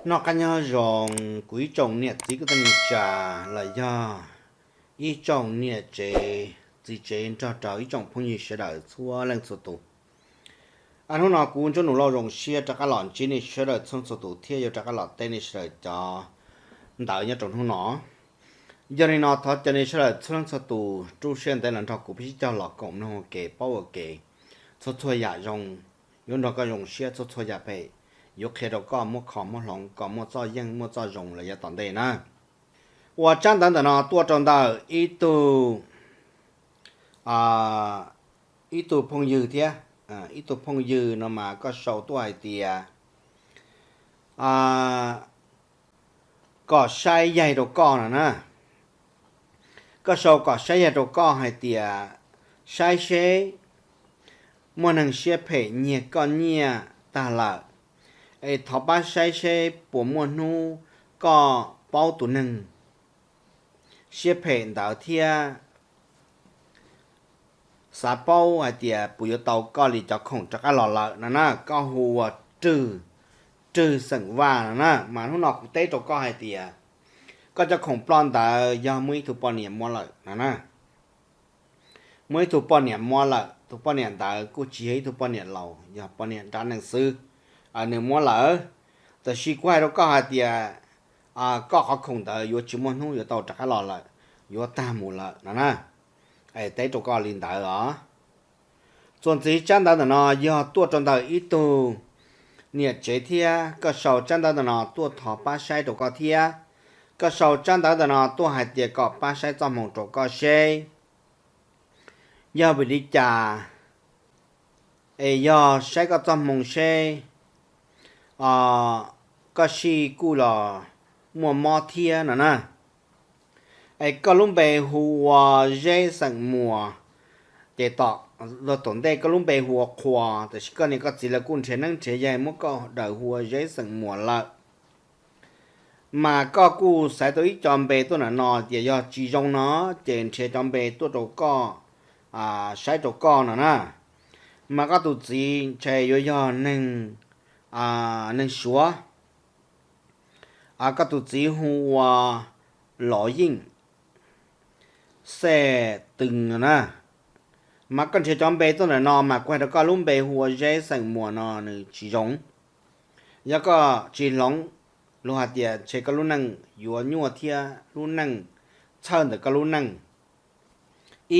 Noj qab nyob zoo kuv ib tsoom niam txiv kwv tij neej tsa los yog ib tsoom niam tsev txiv tsev nrog rau ib tsoom phooj ywg sawv daws txhua leej txhua tus. Hnub no kuv Ntsuab Nus Lauj zoo siab rov qab los ntsib nej sawv daws txhua leej txhua tus thiab yuav rov qab los teb nej sawv daws cov ntawv nyob rau hnub no. Yog li no thov caw nej sawv daws txhua leej txhua tus rub siab ntev los nrog kuv peb sib cog los koom mloog ua ke paub ua ke. Txhua txhua yam zoo yuav nrog koj zoo siab, txhua txhua yam phem yuav qhia rau koj muab kho muab hloov kom muaj txoj yeej muaj txoj zoo los yav tom ntej na. Ua tsab ntawv ntawm no tuaj rau ntawm ib tug ib tug phooj ywg thiab. Ib tug phooj ywg no mas koj sau tuaj hais tias kom saib yaig rau koj no na. Koj sau kom saib yaig rau koj hais tias saib seb muaj neeg siab phem nyiag koj nyiaj tag lawm, es thov pab saib seb puas muaj hnub koj paub tus neeg siab phem ntawd thiab xav paub hais tias puas yuav tau koj li cov khoom rov qab los lawm no na. Koj hu ua Rwg, Rwg xeem Vaj no na. Mas hnub no kuv teb rau koj hais tias koj cov khoom ploj ntawd yog muaj ib tug poj niam muab lawm no na. Muaj ib tug poj niam muab lawm, tus poj niam ntawd kuj tsis yog ib tug poj niam laus, yog poj niam nrab neeg xwb, nws muab lawm. Tab sis kuv hais rau koj hais tias koj qhov khoom ntawd yuav tsis muaj hnub yuav tau rov qab los lawm, yuav tag mus lawm no na. Es teb rau koj li ntawd os. Txuas ntxiv tsab ntawv ntawm no yog tuaj rau ntawm ib tug niam tsev thiab, koj sau tsab ntawv ntawm no tuaj thov pab saib rau koj thiab. Koj sau tsab ntawv ntawm no tuaj hais tias kom pab saib txoj hmoo rau koj seb yog vim li cas, es yog saib koj txoj hmoo seb koj sij kuj los muaj mob thiab no na. Es koj lub npe hu ua Zeb xeem Muas, ces tom, tom ntej koj lub npe hu ua Qhua, tab sis koj niam koj txiv lawv kuj nrhiav neeb nrhiav yaig muab koj daws hu ua Zeb xeem Muas lawm. Mas koj kuj xaiv tau ib co npe tuaj ntawm no tias yog tsis zoo no ces nrhiav cov npe tuaj rau koj, saib rau koj no na. Mas koj tus txiv ntshe yuav yog neeg, neeg Suav. Koj tus txiv hu ua Lov Yeej Xej Twm no na. Mas koj nrhiav cov npe tuaj ntawm no mas kuv hais rau koj lub npe hu ua Zeb xeem Muas no nws tsis zoo. Yog koj tsis hloov, luag hais tias ntshe koj lub neej yuav nyuaj thiab lub neej txhawj ntawm koj lub neej.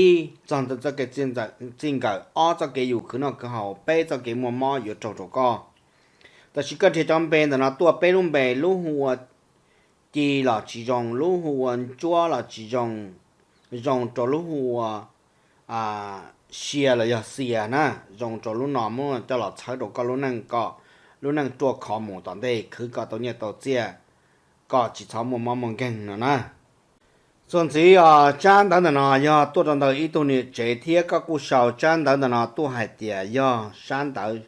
Ib, txog ntawm txoj kev txij nkawm, ob, txoj kev yus khwv noj khwv haus, peb, txoj kev muaj mob yuav raug rau koj. Tab sis koj nrhiav cov npe ntawm no tuaj peb lub npe, lub hu ua Ci los tsis zoo, lub hu ua Ntsuab los tsis zoo, zoo rau lub hu ua Sia los yog Xia na, zoo rau lub no muab coj los txhawb rau koj lub neej kom lub neej ruaj khov mus tom ntej khwv kom tau nyiaj tau txiaj, kom tsis txhob muaj mob muaj nkeeg no na. Txuas ntxiv os, tsab ntawv ntawm no yog tuaj rau ntawm ib tug niam tsev thiab koj kuj sau tsab ntawv ntawm no tuaj hais tias yog sab ntawv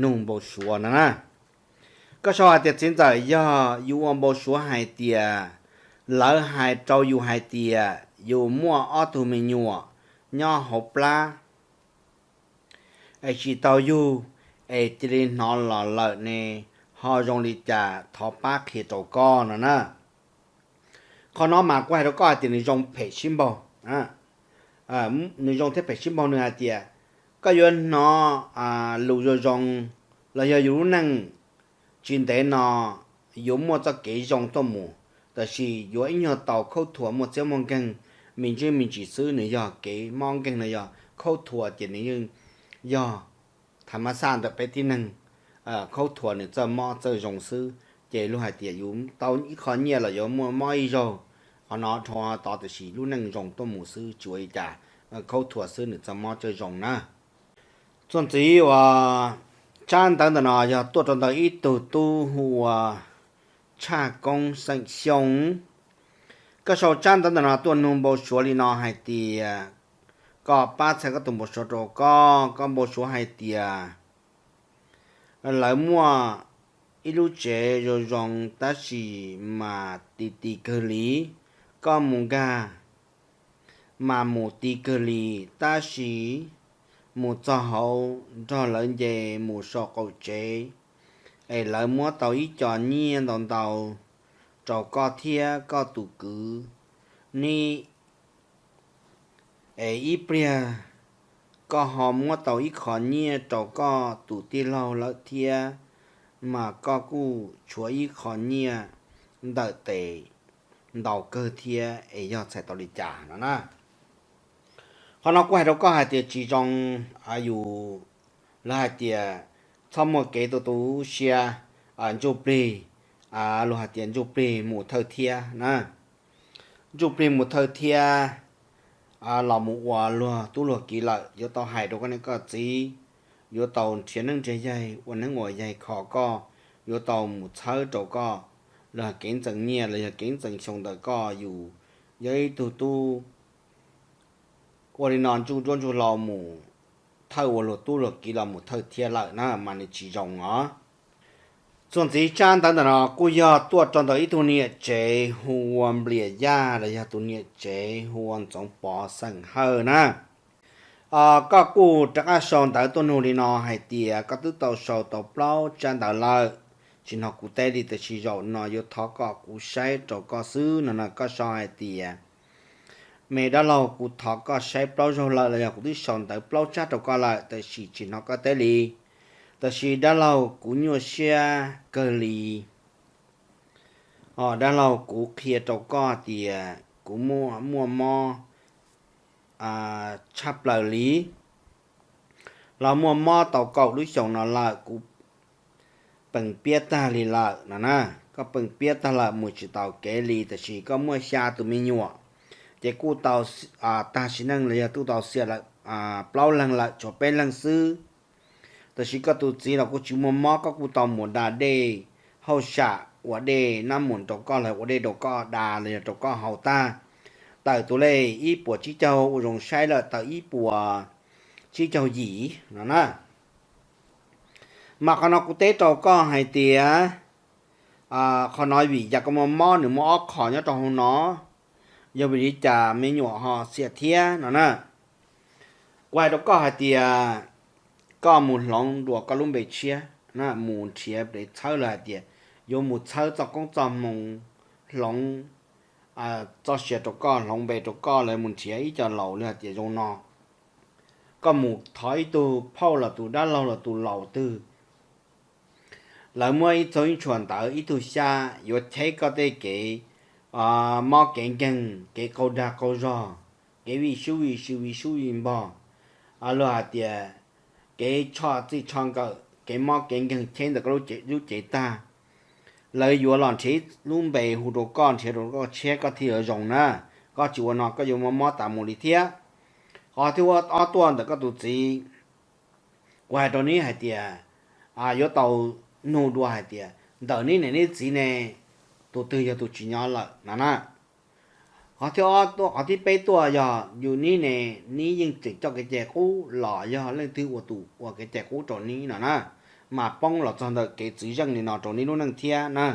nug npau suav no na. Koj sau hais tias txiv ntxawm yog yus ua npau suav hais tias lawv hais rau yus hais tias yus muaj ob tug me nyuam nyob hauv plab es tsis tau yug, es cia li hnov los lawm ne, ho zoo li cas thov pab qhia rau koj no na. Qhov no mas kuv hais rau koj hais tias nws zoo phem sib npaug. Nws zoo thiab phem sib npaug, nws hais tias koj yuav hnov lus zoo zoo los yog yus lub neej tsis ntev no yuav muaj txoj kev zoo tuaj mus, tab sis yuav ib nyuag tau khaub thuas muaj txiab muaj nkeeg me ntsis me ntsis xwb. Nws yog kev mob nkeeg no yog khaub thuas ces nws yeej yog tha mas xaj ntawm peb tib neeg. Khaub thuas nws txawj mob txawj zoo xwb, ces luag hais tias yus tau ib qho nyiaj los yuav muaj mob ib zaug, qhov no dhau tod, tab sis lub neej zoo tuaj mus xwb tsis ua li cas, khaub thuas xwb nws txawj mob txawj zoo na. Txuas ntxiv uas tsab ntawv ntawm no yog tuaj rau ntawm ib tug tub hu ua Tshaj Koob xeem Xyooj. Koj sau tsab ntawv ntawm no tuaj nug npau suav li no hais tias kom pab txhais koj tus npau suav rau koj, koj npau suav hais tias lawv muaj ib lub tsev zoo zoo tab sis mas ti ti kawg li. Koj mus nkag, mas mus ti kawg li, tab sis mus txog hauv nrog lawv nce mus saum qaum tsev, es lawv muab tau ib co nyiaj ntau ntau rau koj thiab koj tus kwv, neb es ib pliag koj ho muab tau ib qho nyiaj rau koj tus tij laug lawm thiab, mas koj kuj tshuav ib qho nyiaj ntawm tes ntau kawg thiab es yog txhais tau li cas no na. Qhov no kuv hais rau koj hais tias tsis zoo, yus, lawv hais tias txhob muaj kev tu tu siab, ntsuj plig, luag hais tias ntsuj plig mus thawj thiab na. Ntsuj plig mus thawj thiab los mus ua luag tub luag kiv lawm, yuav tau hais rau koj niam koj txiv, yuav tau nrhiav neeb nrhiav yaig ua neeb ua yaig kho koj, yuav tau mus txhawb rau koj, los kev ntxeev nyiaj los yog kev ntxeev xyoo ntawm koj yus yog ib tug tub ua li no ntsuj duab ntsuj hlauv mus thawj ua luag tub luag kiv los mus thawj thiab lawm na mas nws tsis zoo os. Txuas ntxiv tsab ntawv ntawm no kuj yog tuaj rau ntawm ib tug niam tsev hu ua Nplias Yaj los yog tus niam tsev hu ua Ntxoov Pov xeem Hawj na. Koj kuj rov qab sau ntawv tuaj nug li no hais tias koj twb tau sau tau plaub tsab ntawv lawm, tsis hnov kuv teb li, tiam sis zaum no yuav thov kom kuv saib rau koj xwb no na. Koj sau hais tias, me dab laug, kuv thov koj saib plaub zaug lawm los yog kuv twb sau ntawv plaub tsab rau koj lawm tiam sis tsis hnov koj teb li. Tiam sis dab laug, kuv nyuaj siab kawg li. Dab laug, kuv qhia rau koj tias kuv muaj muaj mob tshaj plaws li, los muaj mob tau kaum lub xyoos no lawm, kuv peem piab tag li lawm no na. Koj peem piab tag lawm, mus tsis taus kev li, tiam sis koj muaj xya tus me nyuam, ces kuj tau tag sim neej los yog kuj tau xiam lawm plaub leeg lawm, tshuav peb leeg xwb. Tiam sis koj tus txiv los kuj tsis muaj mob, koj kuj tau mus da dej hauj sam, ua dej nab mus rau koj los ua dej rau koj da los yog rau koj haus tag, tawm tus lej ib puas tsib caug, ua zoo saib lawm tawm ib puas tsib caug yim no na. Mas qhov no kuv teb rau koj hais tias, qhov no vim yog koj muaj mob, nws muaj ob qho nyob rau hauv no, yog vim li cas me nyuam ho xiam thiab no na. Kuv hais rau koj hais tias koj mus hloov dua koj lub npe tshiab, mus nrhiav pes txhawb los hais tias yuav mus txhawb txoj koob txoj hmoo, hloov txoj sia rau koj, hloov npe rau koj, los mus nrhiav ib co laus li hais tias zoo no. Koj mus thov ib tug phauj los tus dab laug los tus laus twg, lawv muab ib txog ib tshua ntawv ib tug xyab yuav cheb koj tej kev mob kev nkeeg, kev qaug dag qaug zog, kev vij sub vij sw vij sub vij npog, luag hais tias kev tshoj txij tshoj nkawm, kev mob kev nkeeg cheb ntawm koj lub cev tag. Lawv yuav los nrhiav lub npe hu rau koj, nrhiav rau koj tshiab koj thiaj yuav zoo na. Koj tsis ua no koj yuav muaj mob tas mus li thiab. Qhov thib ob tuaj ntawm koj tus txiv, kuv hais rau neb hais tias yuav tau nug dua hais tias ntawm neb niam neb txiv ne, tus twg yog tus tsis nyob lawm no na. Qhov thib ob, qhov thib peb tuaj yog yus neb ne, neb yeej tseem coj kev cai qub los yog leej twg ua tus ua kev cai qub rau neb no na, mas poob los txog ntawm kev txwv zeej li no rau neb lub neej thiab na.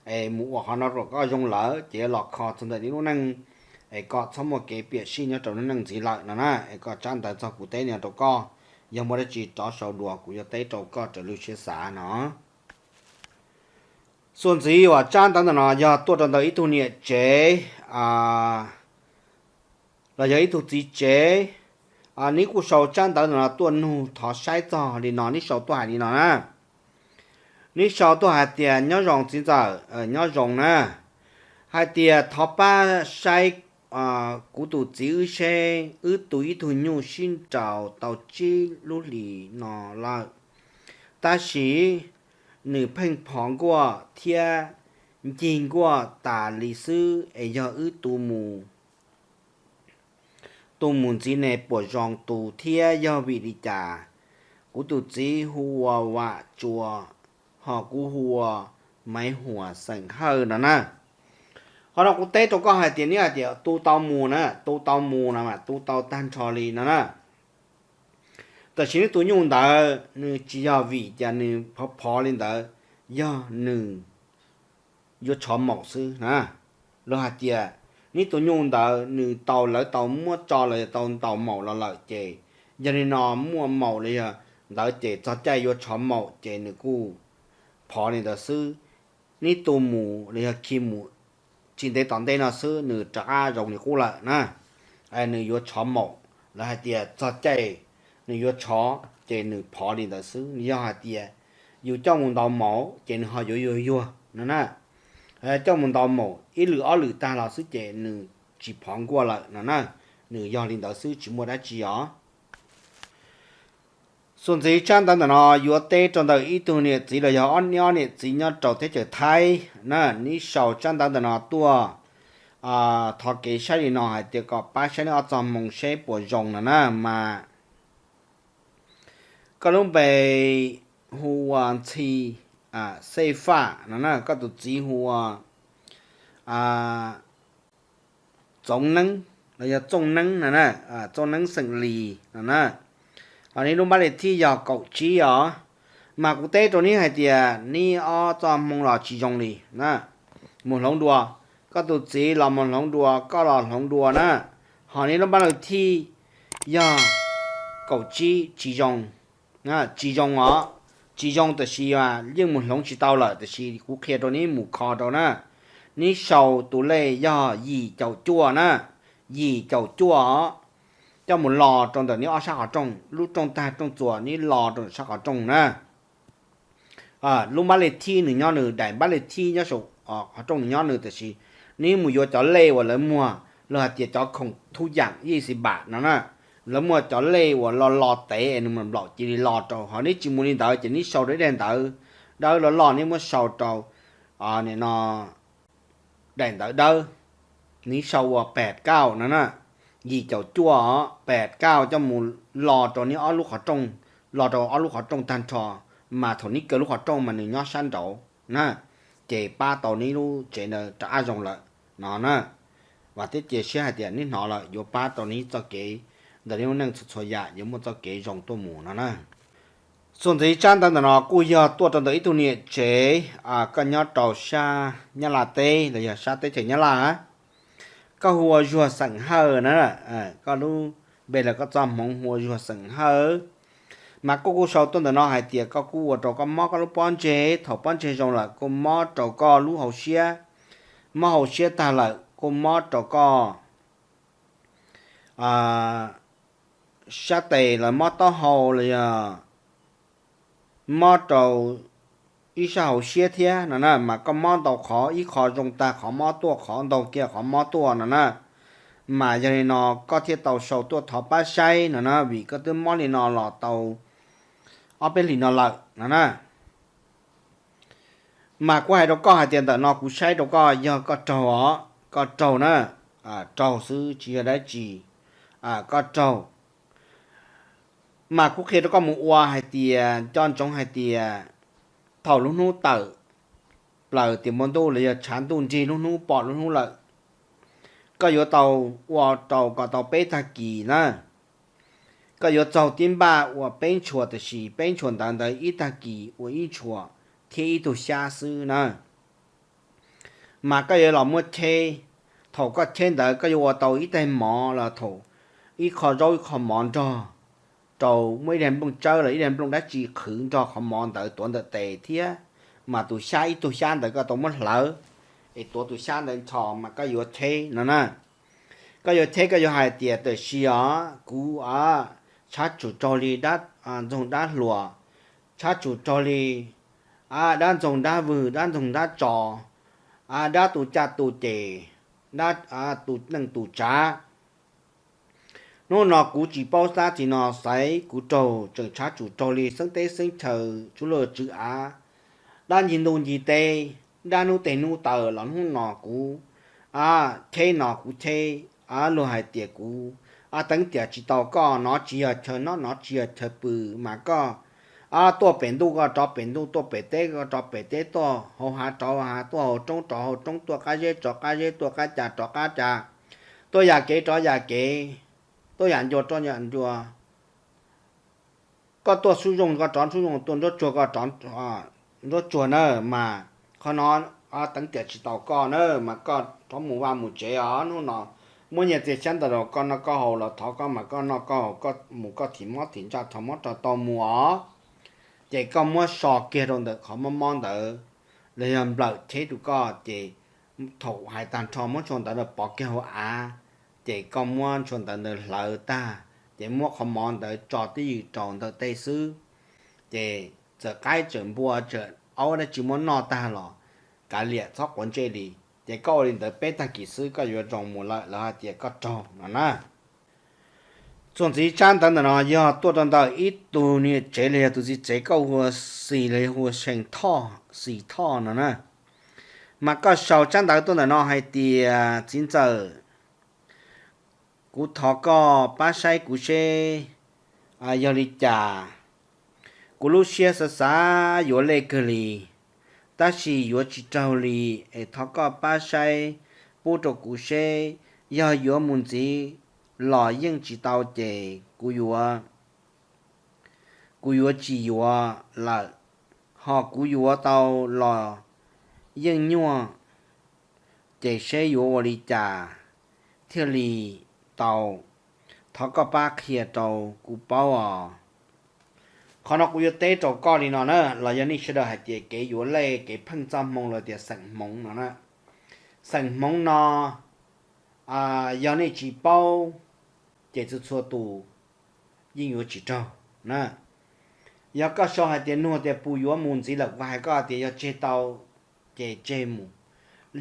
Es mus ua qhov no rau koj zoo lawm ces yuav los kho txog ntawm neb lub neej, es koj txhob muaj kev piam sij nyob rau lub neej ntxiv lawm no na. Es koj tsab ntawv txog kuv teb no rau koj, yog muaj dab tsi rov sau dua kuv yuav teb rau koj raws lub siab xav no. Xuas ntxiv uas tsab ntawv ntawm no yog tuaj rau ntawm ib tug niam tsev los yog ib tug txiv tsev, neb kuj sau tsab ntawv ntawm no tuaj nug thov saib txog li no, neb sau tuaj hais li no na. Neb sau tuaj hais tias nyob zoo txiv ntxawm, nyob zoo na. Hais tias thov pab saib kuv tus txiv wb seb wb tu ib tug nyuj sib nraus tau tsib lub hlis no lawm, tab sis nws pheej phov nkuaj thiab ncig nkuaj tas li xwb, es yog wb tu mus, tu mus ntxiv ne puas zoo tu thiab yog vim li cas? Kuv tus txiv hu ua Vam Tsua, ho kuv hu ua Maiv Huas xeem Hawj no na. Qhov no kuv teb rau koj hais tias neb hais tias tu tau mus na, tu tau mus no mas tu tau tag nrho li no na. Tab sis neb tus nyuj ntawd nws tsis yog vim cas nws phov phov li ntawd, yog nws yuav tshov maum xwb na. Luag hais tias neb tus nyuj ntawd nws tau, lawv tau muab tso los yog tau ntaus maum los lawm ces yog li no muaj maum los yog ntawd ces txog caij yuav tshov maum ces nws kuj phov li ntawd xwb. Neb tu mus los yog khi mus tsis ntev tom ntej no xwb nws rov qab zoo li qub lawm na. Nws yuav tshov maum, lawv hais tias txog caij nws yuav tshov, ces nws phov li ntawd xwb. Nws yog hais tias yus coj mus ntaus maum ces nws ho yuav yuag yuag no na. Coj mus ntaus maum ib lwm ob lwm tag los xwb ces nws tsis phov nkuaj lawm no na. Nws yog li ntawd xwb tsis muaj dab tsi os. Xuas ntxiv tsab ntawv ntawm no yuav teb rau ntawm ib tug niam txiv los yog ob niam txiv nyob rau teb chaws Thaib na, neb sau tsab ntawv ntawm no tuaj thov kev saib li no hais tias kom pab saib neb ob txoj hmoo seb puas zoo no na mas. Koj lub npe hu ua Ntxhi Xej Faj no na, koj tus txiv hu ua Txoov Neeb los yog Txooj Neeb no, Txooj Neeb xeem Lis no na. Ho neb lub npab li thij yog kaum tsib os. Mas kuv teb rau neb hais tias neb ob txoj hmoo los tsis zoo li na. Mus hloov dua, koj tus txiv los mus hloov dua, koj los hloov dua na. Ho neb lub npab li thij yog kaum tsib, tsis zoo, tsis zoo os. Tsis zoo tab sis yeej mus hloov tsis tau lawm, tab sis kuv qhia rau neb mus kho rau na. Neb sau tus lej yog yim caum cuaj na, yim caum cuaj os. Coj mus lo rau ntawm neb ob sab qhov rooj, lub rooj tag rooj txuas neb lo rau ntawm sab qhov rooj na. Lub npab li thij nws nyob nws, daim npab li thij nyob saum qhov rooj nws nyob nws, tab sis neb mus yuav cov lej uas lawv muag, lawv hais tias cov khoom thuj yam yij xi npam no na, lawv muaj cov lej uas lo lo tev es nws nplaum cia li lo rau. Ho neb tsis mus li ntawd ces neb sau rau ib daim ntawv dawb los loj, neb muab sau rau no daim ntawv dawb, neb sau ua pam kauj no na, yim caum cuaj os, pam kauj coj mus lo rau neb ob lub qhov rooj, lo rau ob lub qhov rooj tag nrho, mas thaum neb kaw lub qhov rooj mas nws nyob sab nraud na, ces pab tau neb lub tsev ntawd rov qab zoo lawm no na. Vam thiab cia siab hais tias neb hnov lawm yuav pab tau neb txoj kev ntawm neb lub neej txhua txhua yam yuav muaj txoj kev zoo tuaj mus no na. Xuas ntxiv tsab ntawv ntawm no kuj yog tuaj rau ntawm ib tug niam tsev, koj nyob rau sab Nyab Laj teb los yog sab teb chaws Nyab Laj. Koj hu ua Zuag Xeem Hawj na, koj lub npe los koj txoj hmoov hu ua Zuag Xeem Hawj. Mas koj kuj sau tuaj ntawm no hais tias koj kuj ua rau koj mob koj lub pob ntseg, thaum pob ntseg zoo lawm kuj mob rau koj lub hauv siab, mob hauv siab tag lawm kuj mob rau koj sab tes los mob taub hau los yog mob rau ib sab hauv siab thiab no na. Mas koj mob ntau qhov, ib qho zoo tag qhov mob tuaj, qhov ntau kiag qhov mob tuaj no na. Mas yog li no koj thiaj tau sau tuaj thov pab saib no na, vim koj twb mob li no los tau ob peb hlis no lawm no na. Mas kuv hais rau koj hais tias ntawm no kuv saib rau koj yog koj raug os, koj raug na, raug xwb tsis yog dab tsi, koj raug. Mas kuv qhia rau koj mus ua hais tias nco ntsoov hais tias thaum lub hnub tawm plaws tias npoo ntuj los yog tshav ntuj nrig lub hnub pom lub hnub lawm, koj yuav tau ua rau kom tau peb tag kis na. Koj yuav txaug tib npaj ua peb ntshua, tiam sis peb ntshua ntawd ntawd ib tag kis ua ib ntshua thiab ib tug xyab xwb na. Mas koj yuav los muab cheb, thaum koj cheb ntawd koj yuav ua tau ib tais mov los thaum ib qho zaub ib qho mov nrog rau, muaj ib daig nplooj tsawb los ib daig nplooj dab tsi qhwv nrog qhov mov ntawd tuav ntawm tes thiab. Mas tus xyab ib tug xyab ntawd koj tau muab hlawv es tuav tus xyab ntawd nrho mas koj yuav cheb no na. Koj yuav cheb koj yuav hais tias tam sim os kuv tshab tsum raug li dab ntxoog dab hluas, tshab tsum raug li dab ntxoog dab vwg, dab ntxoog dab tso, dab tu caj tu ces, dab tu neej tu tsav. Hnub no kuv tsis paub dab tsi no xaiv kuv raug tseem tshab tsum raug li xeeb teb xeeb chaw, tsuj luj tswv av, dab ncig ntuj ncig teb, dab hnub teg hnub taw los hnub no kuv cheb no kuv cheb, luag hais tias kuv teev tiam tsis tau koj, no tsis yog chaw nyob no tsis yog chaw pw, mas koj tuaj pem ntuj koj rov pem ntuj, tuaj pem teb koj rov pem teb, tuaj hauv hav rov hauv hav, tuaj hauv roob rov hauv roob, tuaj qab zeb rov qab zeb, tuaj qab cas rov qab cas, tuaj yam kev rov yam kev, tuaj yam ncua rov yam ncua. Koj tuaj sub zoo koj rov sub zoo, tuaj nruab tsuag koj rov nruab tsuag na, mas qhov no teev tiam tsis tau koj na, mas koj rov mus vaj mus tsev os. Hnub no muab nyiaj txiag xyab ntawv rau koj noj koj haus los thov koj, mas koj noj koj haus, koj mus koj thim mob thim ntsaj, thov mob rau tau mus os. ces koj muab so kiag rau ntawm qhov mob mob ntawd, los yog nplawm cheb rau koj, ces thaum hais tag nrho muab tshuaj ntawd pov kiag hauv av, ces koj muab tshuaj ntawd ntawd hlawv tag, ces muab qhov mov ntawd tso twj ywm rau ntawm tej xwb, ces txawm qaib txawm npua txawm aub dab tsi muab noj tag los kav liam txhob quav ntsej li. Ces koj ua li ntawd peb tag kis xwb koj yuav zoo mus lawm, lawv hais tias koj raug no na. Txuas ntxiv tsab ntawv ntawm no yog tuaj rau ntawm ib tug niam tsev los yog tus txiv tsev, koj hu ua Xis los yog hu ua Seem Thoj, Xis Thoj no na. Mas koj sau tsab ntawv tuaj ntawm no hais tias, txiv ntxawm, kuv thov koj pab saib kuv seb yog li cas. Kuv lub siab xav xav yuav lej kawg li, tab sis yuav tsis raug li, es thov koj pab saib pub rau kuv seb yog yuav mus ntxiv los yeej tsis tau ces kuv yuav, kuv yuav tsis yuav lawm, ho kuv yuav tau los yeej nyuaj, ces seb yuav ua li cas thiaj li tau. Thov koj pab qhia rau kuv paub os. Qhov no kuv yuav teb rau koj li no na, los yog nej sawv daws hais tias kev yuav lej kev pheej txoj hmoo los tias xeem hmoov no na. Xeem hmoov no yog nej tsis paub ces txhua txhua tus yeej yuav tsis raug na. Yog koj sau hais tias nug tias puas yuav mus ntxiv lawm, kuv hais koj tias yog tseg tau ces tseg mus.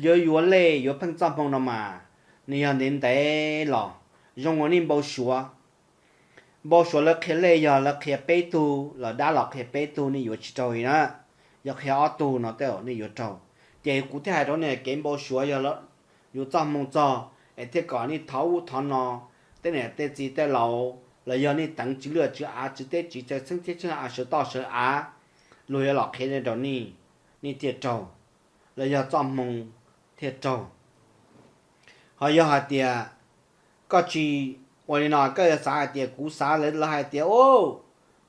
Yuav yuav lej yuav pheej txoj hmoo no mas nws yog ntev ntev los zoo ua nej npau suav. Npau suav lawv qhia lej yog lawv qhia peb tug los dab los qhia peb tug nej yuav tsis raug li na. Yog qhia ob tug no tej zaum nej yuav raug. Ces kuv thiaj hais rau nej kev npau suav yog yus txoj hmoo txog es thiaj kom nej thov ub thov no, tej niam tej txiv tej laus los yog nej teev tsw luaj tsw av tsw teb tsw chaw txheeb teb txheeb av sawv toj sawv av, luag yuav los qhia nej rau nej, nej thiaj raug, los yog txoj hmoo thiaj raug. Ho yog hais tias koj tsis ua li no, koj yuav xav hais tias kuv xav lawv hais tias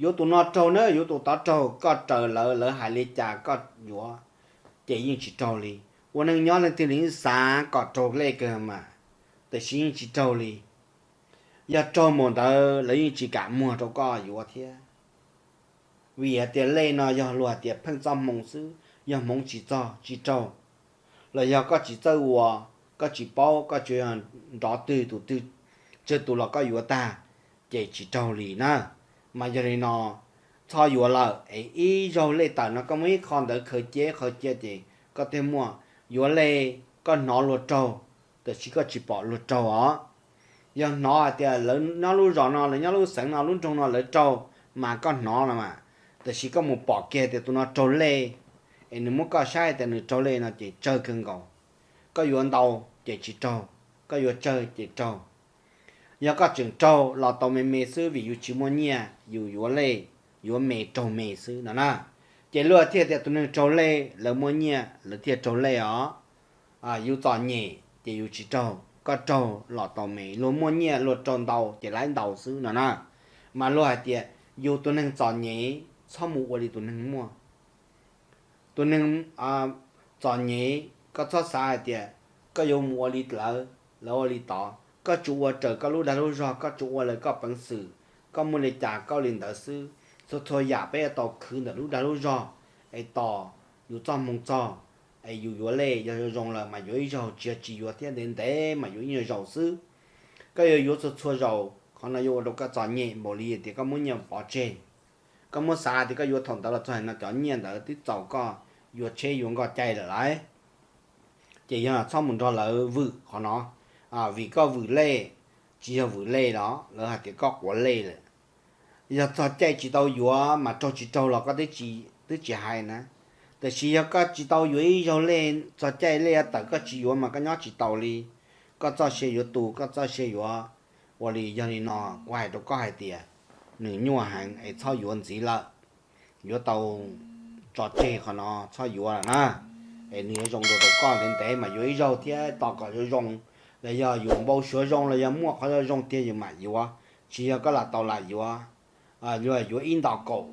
yuav tus no raug na yuav tus tod raug, koj raws lawv, lawv hais li cas koj yuav, ces yeej tsis raug li. Ua neej nyob leej twg li xav kom raug lej kawg mas, tiam sis yeej tsis raug li. Yog raug mus ntawd lawv yeej tsis kam muag rau koj yuav thiab. Vim hais tias lej no yog luag hais tias pheej txoj hmoo xwb, yog hmoov tsis txog tsis raug, los yog koj tsis txawj ua, koj tsis paub, koj tsuas yog nrov twg tus twg, tsawg tus los koj yuav tag, ces tsis raug li na. Mas yog li no, txhob yuav lawm es ib zaug lej tawm no koj muab ib qho ntawd khaws cia khaws cia ces koj thiaj muaj. Yuav lej koj hnov luag raug, tiam sis koj tsis pom luag raug os. Yog hnov hais tias lawv nyob lub zos no, lawv nyob lub xeev no, lub nroog no lawv raug, mas koj hnov no mas, tiam sis koj mus pom kiag tias tus no raug lej, es nws muab koj saib tias nws raug lej no ces tsawg kawg nkaus. Koj yuav ntau ces tsis raug, koj yuav tsawg ces raug. Yog koj tseem raug los tau me me xwb vim yus tsis muaj nyiaj, yus yuav lej, yuav me raug me xwb no na. Ces luag thiaj tias tus neeg raug lej lawv muaj nyiaj lawv thiaj raug lej os. Yus txom nyem ces yus tsis raug, koj raug los tau me. Luag muaj nyiaj luag raug ntau ces laiv ntau xwb no na. Mas luag hais tias yus tus neeg txom nyem txhob mus ua li tus neeg muaj. Tus neeg txom nyem koj txhob xav hais tias koj yuav mus ua li lawv, lawv ua li tod. Koj tsuas ua raws koj lub dag lub zog, koj tsuas ua raws koj peev xwm, koj muaj li cas koj ua li ntawd xwb. Txhua txhua yam peb yuav tau khwv ntawm lub dag lub zog, es tos yus txoj hmoo txog, es yus yuav lej yog zoo zoo lawm mas yuav ib zaug, tsis yog tsis yuav thiab, ntev ntev mas yuav ib nyuag zaus xwb. Koj yuav yuav txhua txhua zaus, qhov no yuav ua rau koj txom nyem npaum li tias koj muab nyiaj pov tseg. Koj muab xav tias koj yuav thaum ntawd los txog no cov nyiaj ntawd twb txaus koj yuav tsheb yuav nkoj caij lawm lauj. Ces yog txhob mus nrog lawv vwm qhov no, vim koj vwm lej, tsis yog vwm lej los lawv hais tias koj quav lej lawm. Yog txog caij tsis tau yuav mas raug tsis raug los koj twb tsis hais na. Tiam sis yog koj tsis tau yuav ib zaug lej, txog caij lej yuav tawm koj tsis yuav mas koj nyob tsis taus li. Koj txoj sia yuav tu, koj txoj sia yuav ua li. Yog li no kuv hais rau koj hais tias nws nyuaj heev es txhob yuav ntxiv lawm. Yuav tau tso tseg qhov no, txhob yuav lawm na. Es nws yuav zoo dua rau koj ntev ntev mas yuav ib zaug thiab tos kom zoo zoo, los yog yus npau suav zoo los yog muaj qhov zoo tiag yus mam yuav. Tsis yog koj lam tau lam yuav, yuav ib nto kaum,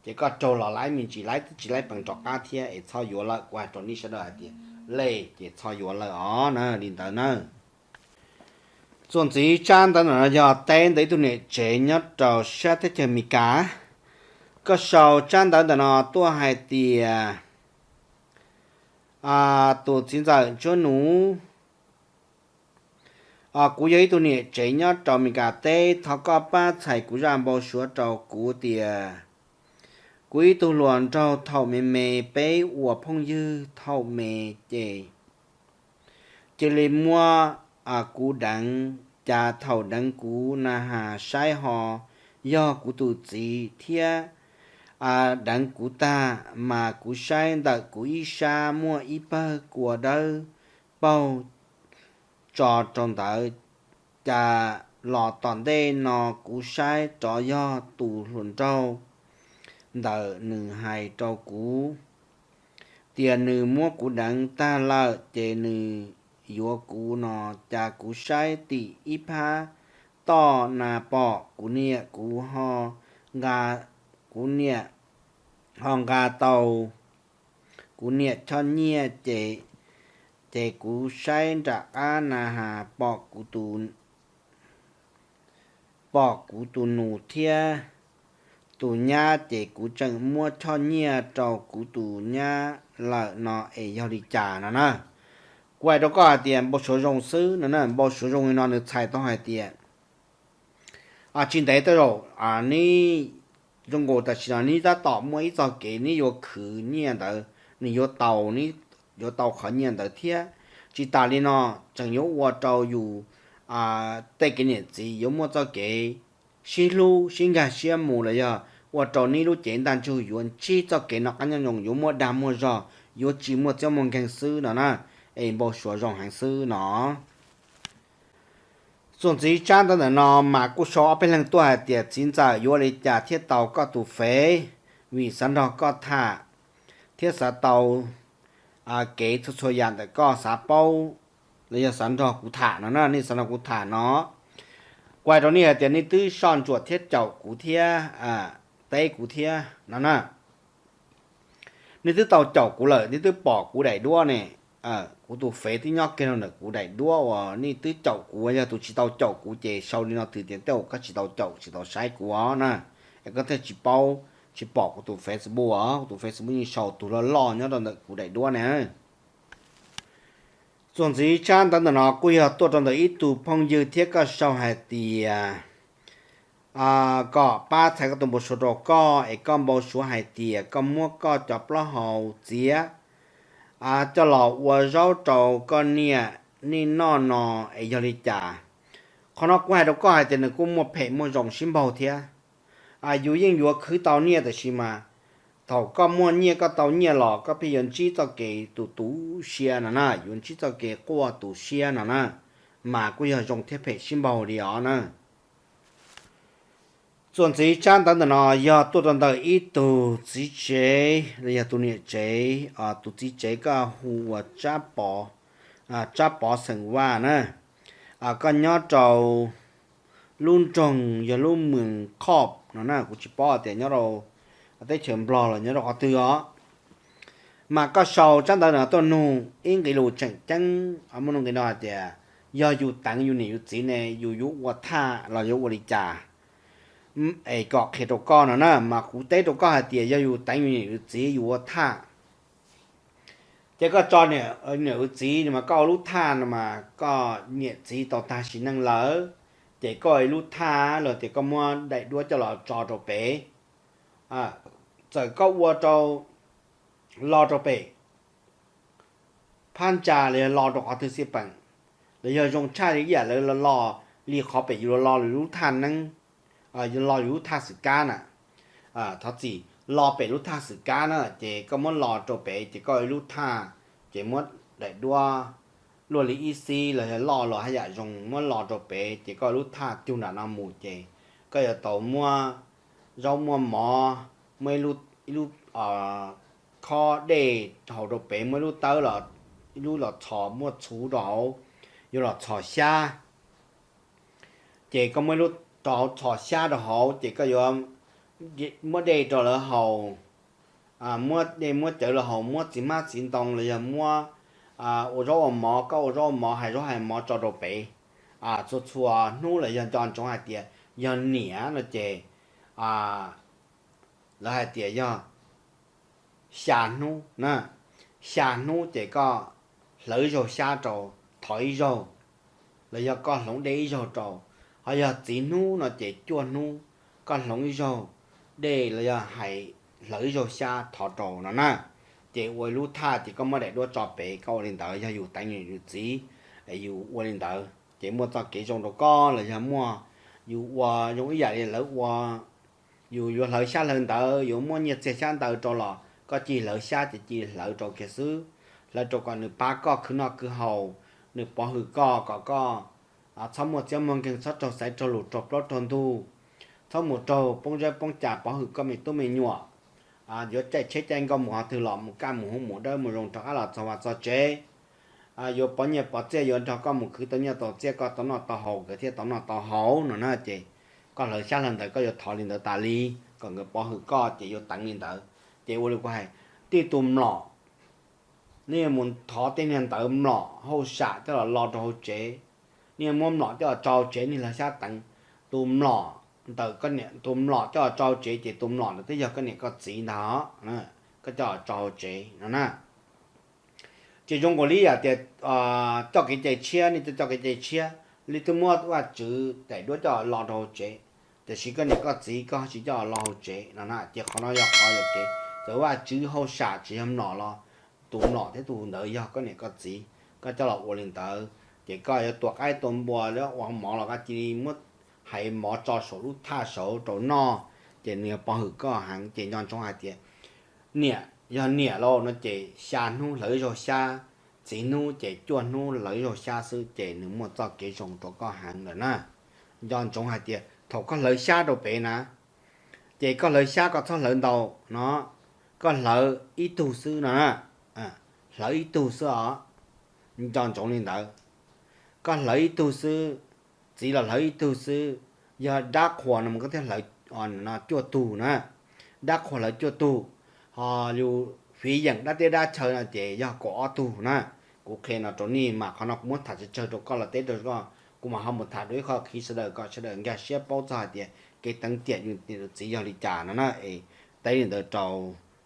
ces koj raug los laiv me ntsis, laiv twb tsis laiv pees rov qab thiab. Es txhob yuav lawm, kuv hais rau nej sawv daws hais tias lej ces txhob yuav lawm os na, li ntawd na. Txuas ntxiv tsab ntawv no yog teb ntawm ib tug niam tsev nyob rau sab teb chaws Amelikas. Koj sau tsab ntawv ntawm no tuaj hais tias, tus txiv ntxawm Ntsuab Nus, kuv yog ib tug niam tsev nyob rau Meskas teb, thov koj pab txhais kuv zaj npau suav rau kuv tias, kuv ib tug hluas nraug thaum me me, peb ua phooj ywg thaum me ces cia li muab kuv deev, cas thaum deev kuv na has saib ho yog kuv tus txiv thiab deev kuv tag, mas kuv saib ntawm kuv ib sab muaj ib pawg kua dawb paug tso rau ntawd, cas los tom ntej no kuv saib rov yog tus hluas nraug ntawd nws hais rau kuv tias nws muab kuv deev tag lawm ces nws yuav kuv no, cas kuv saib tim ib phab toj na pom kuv niam kuv ho nqa, kuv niam ho nqa tau kuv niam choj nyiaj ces, ces kuv saib nram qab na has pom kuv tus pom kuv tus nus thiab tus nyab ces kuv tseem muab choj nyiaj rau kuv tus nyab lawm no es yog li cas no na. Kuv hais rau koj hais tias npau suav zoo xwb no na, npau suav zoo li no nws txhais tau hais tias tsis ntev tej zaum neb zoo nkaus tam sim no neb tab tom muaj ib txoj kev neb yuav khwv nyiaj ntawd, nws yuav tau, neb yuav tau qhov nyiaj ntawd thiab. Tsis tas li no, tseem yuav ua rau yus tej kev niam txiv yuav muaj txoj kev sib hlub sib nkag siab mus los yog ua rau neb lub cev ntaj ntsug yuav ntsib txoj kev noj qab nyob zoo, yuav muaj dag muaj zog, yuav tsis muaj txiab muaj nkeeg xwb no na. Es npau suav zoo heev xwb no. Txuas ntxiv tsab ntawv ntawm no mas kuj sau ob peb leeg tuaj hais tias txiv ntxawm yuav ua li cas thiaj tau koj tus fev, vim xav nrog koj tham thiab xav tau kev txhua txhua yam ntawm koj xav paub los yog xav nrog kuv tham no na, nej xav nrog kuv tham no. Kuv hais rau nej hais tias nej twb soj ntsuam thiab caum kuv thiab teb kuv thiab no na. Nej twb tau caum kuv lawm, nej twb pom kuv daim duab ne. Kuv tus fev twb nyob kiag rau ntawm kuv daim duab uas nej twb caum kuv, yog tus tsis tau caum kuv ces sau li no twb tias tej zaum koj tsis tau caum tsis tau saib kuv os na, es koj thiaj tsis paub, tsis pom kuv tus Facebook os, kuv tus Facebook yeej sau tus loj loj nyob rau ntawm kuv daim duab ne. Txuas ntxiv tsab ntawv ntawm no kuj yog tuaj rau ntawm ib tug phooj ywg thiab koj sau hais tias kom pab txhais koj tus npau suav rau koj, es koj npau suav hais tias koj muab koj cov plaub hau txiav coj los ua zaub rau koj niam nej noj no es yog li cas. Qhov no kuv hais rau koj hais tias nws kuj muaj phem muaj zoo sib npaug thiab. Yus yeej yuav khwv tau nyiaj tab sis mas thaum koj muaj nyiaj koj tau nyiaj los koj pheej yuav ntsib txoj kev tu tu siab no na, yuav ntsib txoj kev quaj tu siab no na, mas kuj yog zoo thiab phem sib npaug li os na. Txuas ntxiv tsab ntawv ntawm no yog tuaj rau ntawm ib tug txiv tsev los yog tus niam tsev, tus txiv tsev koj hu ua Tsab Pov, Tsab Pov xeem Vaj na. Koj nyob rau lub nroog yog lub Mws Qhoj no na, kuv tsis paub tias nyob rau teb chaws Nplog los nyob rau qhov twg os. Mas koj sau tsab ntawv no tuaj nug ib nqe lus tseem ceeb, muaj nqe no hais tias yog yus teev yus niam yus txiv ne yus yuav ua thaj los yuav ua li cas? Es kom qhia rau koj no na, mas kuv teb rau koj hais tias yog yus teev yus niam yus txiv yus ua thaj, ces koj tso niam yus txiv no mas koj ua lub thaj no mas koj niam txiv tau tag sim neej lawm, ces koj ua ib lub thaj los tias koj muab daim duab coj los tso rau pem. Txawm koj ua rau, lo rau pem phab ntsa los yog lo rau qhov twg xij peem, los yog zoo tshaj li ib yam lawv lo li qhov pem yus lo lub thaj neeb, lo yus lub thaj xwm kab na. Thov txim, lo pem lub thaj xwm kab na, ces koj muab lo rau pem ces koj ua ib lub thaj, ces muab daim duab luaj li ib xib los yog loj los haj yam zoo muab lo rau pem ces koj ua lub thaj cug nram no mus ces koj yuav tau muab zaub muab mov, muab ib lub khob dej hau rau pem, muab ib lub tawb los, ib lub los txhos muaj txhuv rau hauv, yuav los txhos xyab. Ces koj muab ib lub rau hauv txhos xyab rau hauv ces koj yuav muab dej rau lawv haus, muab dej muab cawv lawv haus, muab txiv hmab txiv ntoo los yog muab ua zaub ua mov, koj ua zaub ua mov hais zaub hais mov tso rau pem. Txhua txhua hnub los yog nco ntsoov hais tias yog niam no ces lawv hais tias yog xya hnub na, xya hnub ces koj hlawv ib zaug xyab rau, thov ib zaug, los yog koj hloov dej ib zaug rau, ho yog txiv hnub no ces cuaj hnub koj hloov ib zaug dej los yog hais hlawv ib zaug xyab thov rau no na. Ces ua lub thaj ces koj muab daim duab tso pem, koj ua li ntawd yog yus teev yus txiv, yus ua li ntawd ces muaj txoj kev zoo rau koj, los yog muaj yus ua zoo ib yam li lawv ua, yus yuav hlawv xyab hlawv ntawv, yuav muaj nyiaj txiag xyab ntawv rau los koj cia li hlawv xyab ces cia li hlawv rau kiag xwb. Hlawv rau kom nws pab koj khwv noj khwv haus, nws pov hwm koj kom koj txhob muaj txiaj muaj nkeeg, txhob raug xaiv raug lus raug plaub raug ntug, txhob mus raug poob zeb poob cas, pov hwm koj me tub me nyuam. Yuav caij tsheb caij nkoj mus qhov twg los mus kaj mus huv mus dawb mus zoo rov qab los txog vaj txog tsev. Yuav pov nyiaj pov txiaj, yuav nrog koj mus khwv tau nyiaj tau txiaj koj tau noj tau haus nkawd thiaj tau noj tau haus no na. Ces koj hlawv xyab hlawv ntawv koj yuav thov li ntawd tas li kom nkawd pov hwm koj ces yuav teev li ntawd. Ces ua li kuv hais, tij tus mlom, nej yuav mus thov tej niag ntawv mlom hauj sam coj los lo rau hauv tsev, nej yuav muab mlom coj los tso hauv tsev, nej hlawv xyab teev tus mlom ntawm koj niam, tus mlom coj los tso hauv tsev ces tus mlom ntawd twb yog koj niam koj txiv ntag, koj coj los tso hauv tsev no na. Ces zoo nkaus li yam tias coj kev cai tshiab, nej coj coj kev cai tshiab, li twb muab Vajtswv daim duab coj los lo rau hauv tsev, tiam sis koj niam koj txiv koj tsis coj los lo hauv tsev no na. Ces qhov no yog qhov yuam kev, txawm Vajtswv hauj sam tsis yog mlom los tus mlom thiab tus ntawd yog koj niam koj txiv, koj coj los ua li ntawd ces koj yuav tua qaib tua npua, yuav ua mov los koj cia li muab hais mov tso saum lub thaj saud rau noj, ces nws yuav pov hwm koj heev. Ces nco ntsoov hais tias niam yog niam lauj no ces xya hnub hlawv ib zaug xyab, txiv hnub ces cuaj hnub hlawv ib zaug xyab xwb ces nws muaj txoj kev zoo rau koj heev lawm na. Nco ntsoov hais tias thaum koj hlawv xyab rau pem na, ces koj hlawv xyab koj txhob hlawv ntau no, koj hlawv ib tug xwb no na, hlawv ib tug xwb os. Nco ntsoov li ntawd, koj hlawv ib tug xwb, txiv los hlawv ib tug xwb. Yog dab qhuas no mas koj thiaj hlawv cuaj tug na, dab qhuas hlawv cuaj tug, ho yus fiv yeem dab teb dab chaw no ces yog kaum ob tug na. Kuv qhia no rau nej mas qhov no kuv muab tham tsawg tsawg rau koj los teb rau koj, kuv mam ho mus tham rau ib qho khiv sawv daws kom sawv daws nkag siab paub txog hais tias kev teev tiam yus niam yus txiv yog li cas no na. Es teb li ntawd rau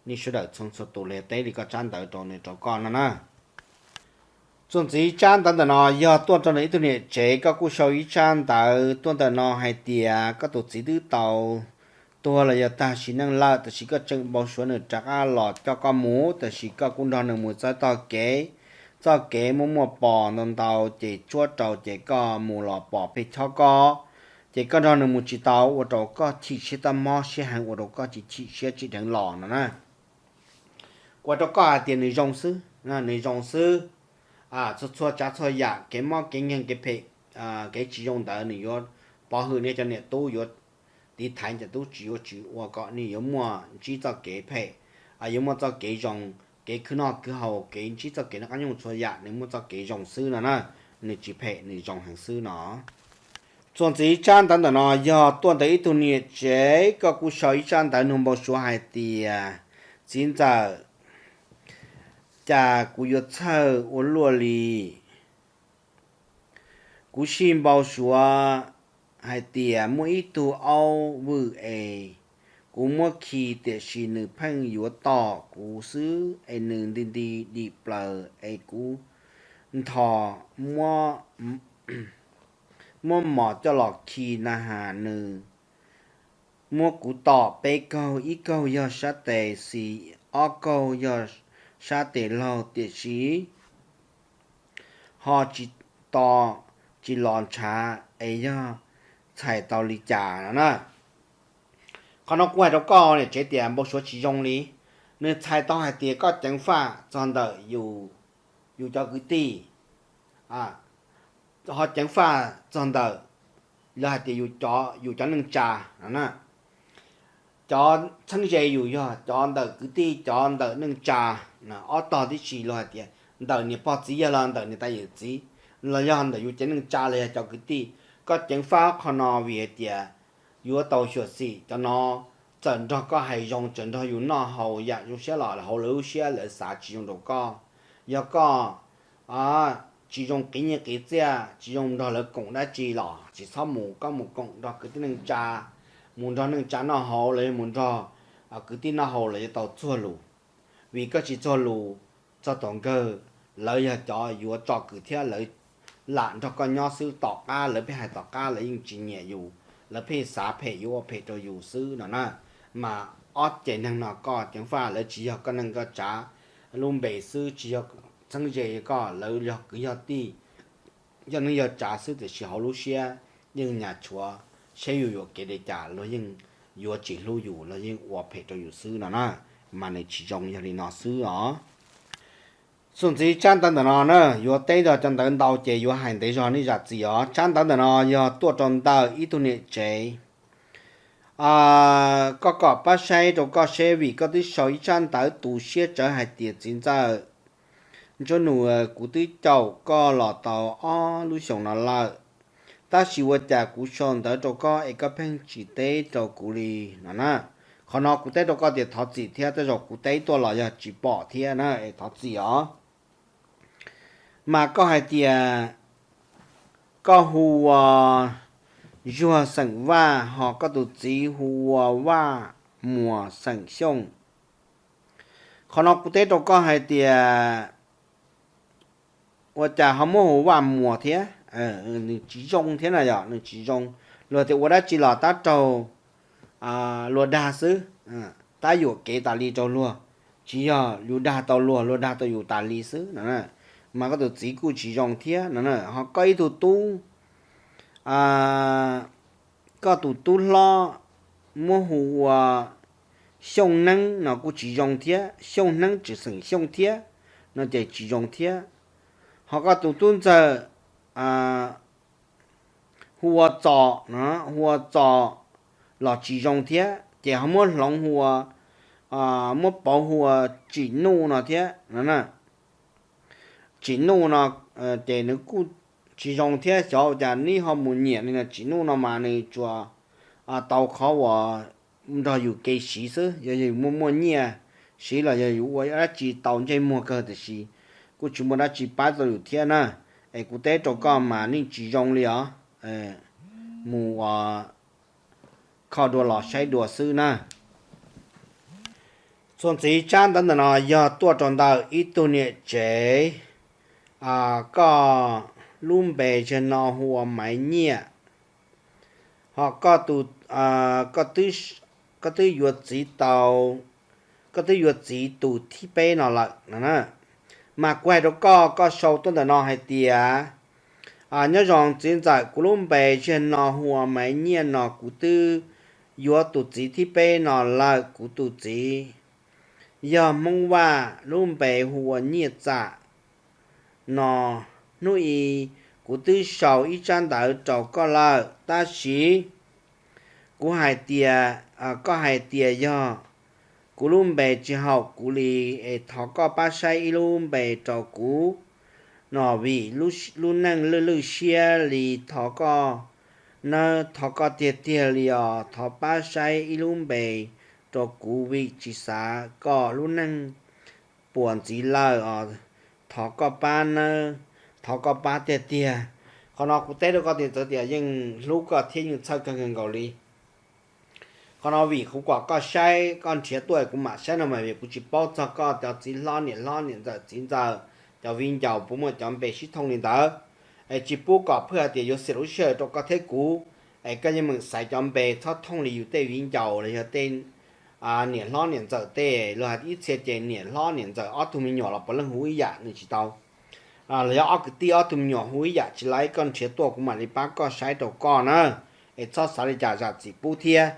nej sawv daws txhua txhua tus, los yog teb li koj tsab ntawv rau nws rau koj no na. Txuas ntxiv tsab ntawv ntawm no yog tuaj rau nws ib tug niam tsev, koj kuj sau ib tsab ntawv tuaj ntawm no hais tias koj tus txiv twb tau tuag los yog tag sim neej lawm, tab sis koj tseem npau suav nws rov qab los coj koj mus, tab sis koj kuj nrog nws mus txoj tog kev, txoj kev muaj muaj pos ntau ntau ces tsuab rau ces koj mus los pom peb chob koj, ces koj nrog nws mus tsis tau, ua rau koj chim siab tab mob siab heev, ua rau koj tsis chim siab tsis dheev los no na. Ua rau koj hais tias nws zoo xwb, nws zoo xwb. Txhua txhua tsav txhua yam, kev mob kev nkeeg kev phem, kev tsis zoo ntawd nws yuav pov hwm nej cov niam tub, yuav tiv thaiv cov tub tsis yuav tsis ua kom nej yuav muaj ntsib txoj kev phem, yuav muaj txoj kev zoo, kev khwv noj khwv haus, kev ntsib txoj kev noj qab nyob zoo txhua yam, nws muaj txoj kev zoo xwb no na. Nws tsis phem, nws zoo heev xwb no. Txuas ntxiv tsab ntawv ntawm no yog tuaj ntawm ib tug niam tsev, koj kuj sau ib tsab ntawv nug npau suav hais tias, txiv ntxawm, cas kuv yuav txhawj ua luaj li? Kuv sij npau suav hais tias muaj ib tug aub vwm es kuv muab khi, tiam sis nws pheej yuav tom kuv xwb es nws nti nti dim plaws es kuv ntho muab mos coj los khi na has nws muab kuv tom peb kaug, ib kaug yog sab tes xis, ob kaug yog sab tes laug, tiam sis ho tsis to, tsis los ntshav es yog txhais tau li cas no na. Qhov no kuv hais rau koj niam tsev tias npau suav tsis zoo li. Nws txhais tau hais tias koj ceev faj txog ntawm yus cov kwv tij, ho ceev faj txog ntawm lawv hais tias yus cov neej tsa no na. Cov txheeb ze yus yog cov ntawm kwv tij, cov ntawm neej tsa, ob tog tib si los hais tias ntawm niam pog txiv yawg los ntawm niam tais yawm txiv, los yog ntawm yus cov neej tsa los yog cov kwv tij. Koj ceev faj qhov no vim hais tias yuav tau xyuam xim cov no, txawm nrog koj hais zoo, txawm nrog yus noj haus yam zoo siab los hauv lawv lub siab lawv xav tsis zoo rau koj. Yog koj tsis zoo qiv nyiaj qiv txiaj, tsis zoo nrog lawv koom dab tsi los tsis txhob mus, koj mus koom nrog kwv tij neej tsa, mus nrog neej tsa noj haus los yog mus nrog kwv tij noj haus los yuav tau txuag lus. Vim koj tsis txuag lus, txog tom kawg lawv yog cov yuav tso kwm thiab lawv lam nrog koj nyob xwb. Tom qab lawv pheej hais tom qab lawv yeej tsis nyiam yus, lawv pheej xav phem yuav ua phem rau yus xwb no na. Mas ob ces neeg no koj ceev faj, lawv tsis yog koj neej koj tsav lub npe xwb, tsis yog txheeb ze koj, lawv yog kwv yog tij, yog neej yog tsav xwb, tiam sis hauv lub siab yeej nyas tshuav, saib yus yuam kev li cas luag yeej yuav tsis hlub yus, luag yeej ua phem rau yus xwb no na. Mas nws tsis zoo yog li no xwb os. Txuas ntxiv tsab ntawv ntawm no na, yuav teb rau cov ntawv ntau ces yuav hais ntev zog nej zam txim os. Tsab ntawv ntawm no yog tuaj rau ntawm ib tug niam tsev. Koj kom pab saib rau koj seb, vim koj twb sau ib tsab ntawv tu siab tsawv hais tias txiv ntxawm Ntsuab Nus, kuv twb caum koj los tau ob lub xyoos no lawm, tab sis ua cas kuv sau ntawv rau koj es koj pheej tsis teb rau kuv li no na. Qhov no kuv teb rau koj tias thov txim thiab, tej zaum kuv teb tuaj los yog tsis pom thiab na, es thov txim os. Mas koj hais tias koj hu ua Zuag xeem Vaj, ho koj tus txiv hu ua Vaj Muas xeem Xyooj. Qhov no kuv teb rau koj hais tias ua cas ho muab hu Vaj Muas thiab? Nws tsis zoo thiab na, yog nws tsis zoo. Luag tias ua dab tsi los tab raug luag dag xwb, tab yuam kev tas li rau luag, tsis yog yus dag tau luag, luag dag tau yus tas li xwb no. Mas koj tus txiv kuj tsis zoo thiab no. Ho koj ib tug tub, koj tus tub hlob muab hu ua Xyooj Neeb no kuj tsis zoo thiab, Xyooj Neeb tsis xeem Xyooj thiab no ces tsis zoo thiab. Ho koj tus tub ntxawg hu ua Txos no, hu ua Txos los tsis zoo thiab, ces ho muab hloov hu ua, muab pauv hu ua Tsim Nuj no thiab no. Tsim Nuj no ces nws kuj tsis zoo thiab, xyov cas neb ho mus nyiam li no. Tsim Nuj no mas nws tsuas tau qhov uas nrog yus kev siv xwb, yog yus muaj muaj nyiaj siv los yog yus ua dab tsi tau ntsej muag kawg, tiam sis kuj tsis muaj dab tsi pab tau yus thiab na. Es kuv teb rau koj mas yeej tsis zoo li os, mus ua kho dua los saib dua xwb na. Txuas ntxiv tsab ntawv ntawm no yog tuaj rau ntawm ib tug niam tsev, koj lub npe tseg no hu ua Maiv Nyiaj, ho koj twb yuav txiv tau, koj twb yuav txiv tus thib peb no lawm no na. Mas kuv hais rau koj, koj sau tuaj ntawm no hais tias, nyob zoo txiv ntxawm, kuv lub npe tseg no hu ua Maiv Nyiaj no, kuv twb yuav tus txiv thib peb no lawm. Kuv tus txiv yog Hmoob Vaj, lub npe hu ua Nyiaj Txam no. Hnub i kuv twb sau ib tsab ntawv rau koj lawm, tab sis kuv hais tias, koj hais tias yog kuv lub npe tsis haum kuv li, es thov koj pab saib ib lub npe rau kuv no, vim lub neej lwj lwj siab li, thov koj nawb, thov koj tiag tiag li os, thov pab saib ib lub npe rau kuv, vim tsis xav kom lub neej puas ntxiv lawm os, thov koj pab nawb, thov koj pab tiag tiag. Qhov no kuv teb rau koj tias txawv tias yeej hlub koj thiab yeej txhawj kawg nkaus li. Qhov no vim kuv kom koj saib, koj nrhiav tuaj kuv mam saib no mas, vim kuv tsis paub txog koj cov txiv hlob, niam hlob, niam ntxawm, txiv ntxawm, cov viv ncaus puas muaj cov npe sib thooj li ntawd. Es tsis pub kom phwj hais tias yuav xiam lub sij hawm rau koj thiab kuv, es koj yeej meem xaiv cov npe txhob thooj li yus tej viv ncaus los yog tej niam hlob niam ntxawm tej. Luag hais ib txhia ces niam hlob niam ntxawm ob tug me nyuam los puav leej hu ib yam, nws tsis tau. Los yog ob kwv tij ob tug me nyuam hu ib yam tsis laib, koj nrhiav tuaj kuv mam li pab koj saib rau koj na. Es txhob xav li cas zam txim pub thiab,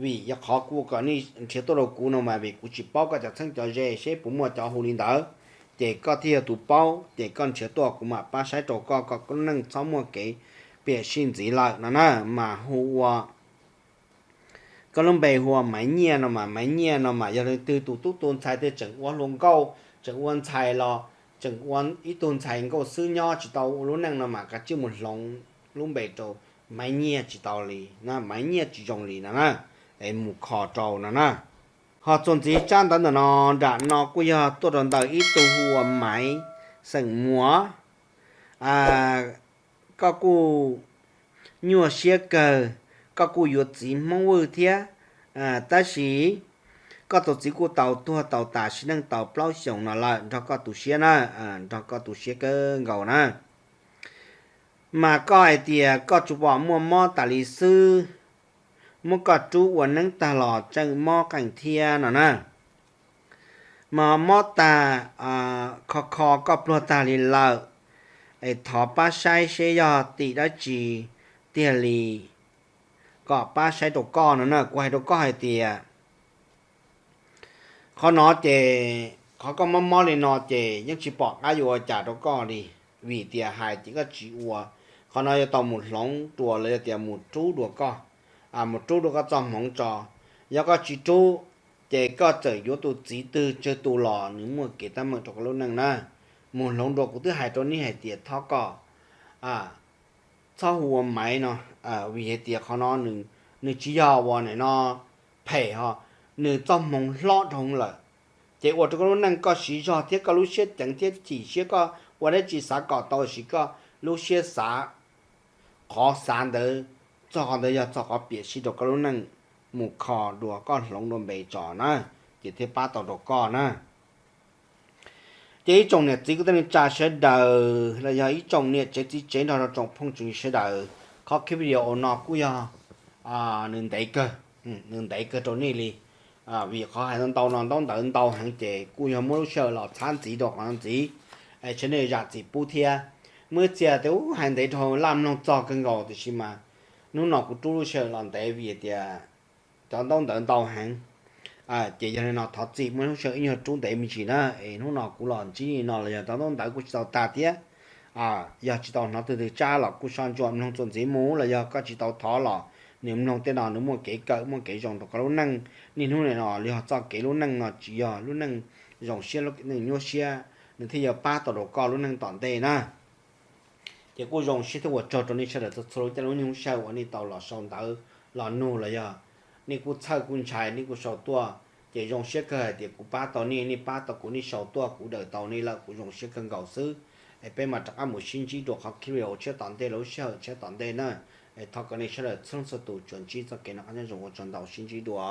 vim yog qhov kuv kom nej nrhiav tuaj rau kuv no mas vim kuv tsis paub koj cov txheeb cov ze seb puas muaj cov hu li ntawd. Ces koj thiaj yog tus paub, ces koj nrhiav tuaj kuv mam pab saib rau koj, kom koj lub neej txhob muaj kev piam sij ntxiv lawm no na. Mas hu ua, koj lub npe hu ua Maiv Nyiaj no mas, Maiv Nyiaj no mas yog leej twg tus tub tu ntxhais twg tseem ua hluas nkauj, tseem ua ntxhais los tseem ua ib tug ntxhais nkauj xwb nyob tsis tau ua lub neej no mas kav tsij mus hloov lub npe rau Maiv Nyiaj tsis tau li na, Maiv Nyiaj tsis zoo li no na. Es mus kho rau no na. Ho txuas ntxiv tsab ntawv ntawm no, nram no kuj yog tuaj rau ntawm ib tug hu ua Maiv xeem Muas. Koj kuj nyuaj siab kawg, koj kuj yuav txiv Hmoob Vwj thiab, tab sis koj tus txiv kuj tau tuag tau tas sim neej tau plaub xyoos no lawm nrog koj tu siab na, nrog koj tu siab kawg nkaus na. Mas koj hais tias koj tsuas pom muaj mob tas li xwb, muab koj rub ua neeb tag los tseem mob qees thiab no na. Mas mob tag, kho kho koj pluag tag li lawm, es thov pab saib seb yog tim dab tsi tiag li, kom pab saib rau koj no na. Kuv hais rau koj hais tias qhov no ces qhov koj mob mob li no ces yeej tsis pom qab yuav ua cas rau koj li, vim tias hais ces koj tsis ua. Qhov no yuav tau mus hloov dua los yog tias mus rub dua koj, mus rub dua koj txoj hmoov tso. Yog koj tsis rub, ces koj txawm yuav tus txiv twg tsawg tus los nws muaj kev tab meeg rau koj lub neej na. Mus hloov dua, kuv twb hais rau nej hais tias thov koj txhob hu ua Maiv no, vim hais tias qhov no nws tsis yog ua nim no phem ho, nws txoj hmoov hlob dhau lawm. Ces ua rau koj lub neej koj siv zog thiab koj lub siab ceev thiab chim siab, koj ua dab tsi xav kom tau siv koj lub siab xav, qhov xav ntawd, txog qhov ntawd yog txog qhov piam sij rau koj lub neej mus kho dua koj hloov dua npe tso na, ces thiaj pab tau rau koj na. Ces ib tsoom niam txiv kwv tij neej tsa sawv daws los yog ib tsoom niam tsev txiv tsev nrog rau tsoom phooj tsoom ywg sawv daws, qhov clip video no kuj yog nws ntev kawg, nws ntev kawg rau nej li, vim qhov hais ntau no ntaub ntawv ntau heev ces kuj yog muab lub sij hawm los txhab ntxiv rau qhov no ntxiv, es sawv daws zam txim pub thiab. Muaj ib txhia tias ub hais ntev dhau laj mloog txog kawg nkaus tiam sis mas hnub no kuv rub lub sij hawm los ntev vim tias cov ntaub ntawv ntau heev. Ces yog li no thov txim muaj lub sij hawm ib nyuag rub ntev me ntsis na, es hnub no kuv los ntsib li no los yog cov ntaub ntawv kuj tsis tau tag thiab. Yog tsis tau hnov twg twg tsab los kuj soj ntsuam mloog txuas ntxiv mus, los yog koj tsis tau thov los nws mloog tej no nws muaj kev kawm muaj kev zoo rau koj lub neej niaj hnub nim no los yog txoj kev lub neej no tsis yog lub neej zoo siab, lub neej nyuaj siab, nws thiaj yuav pab tau rau koj lub neej tom ntej na. Ces kuj zoo siab thiab ua tsaug rau nej sawv daws txhua txhua lub caij lub nyoog lub sij hawm uas nej tau los sau ntawv los nug los yog nej kuj txhawj kuj ntshai nej kuj sau tuaj. Ces zoo siab kawg hais tias kuv pab tau nej, nej pab tau kuv, nej sau tuaj kuv daws tau nej lawm kuv zoo siab kawg nkaus xwb. Es peb mam rov qab mus sib ntsib dua qhov clip video tshiab tom ntej, lub sij hawm tshiab tom ntej na. Es thov kom nej sawv daws txhua leej txhua tus tsuas ntsib txoj kev noj qab nyob zoo, ua tsaug ntau, sib ntsib dua.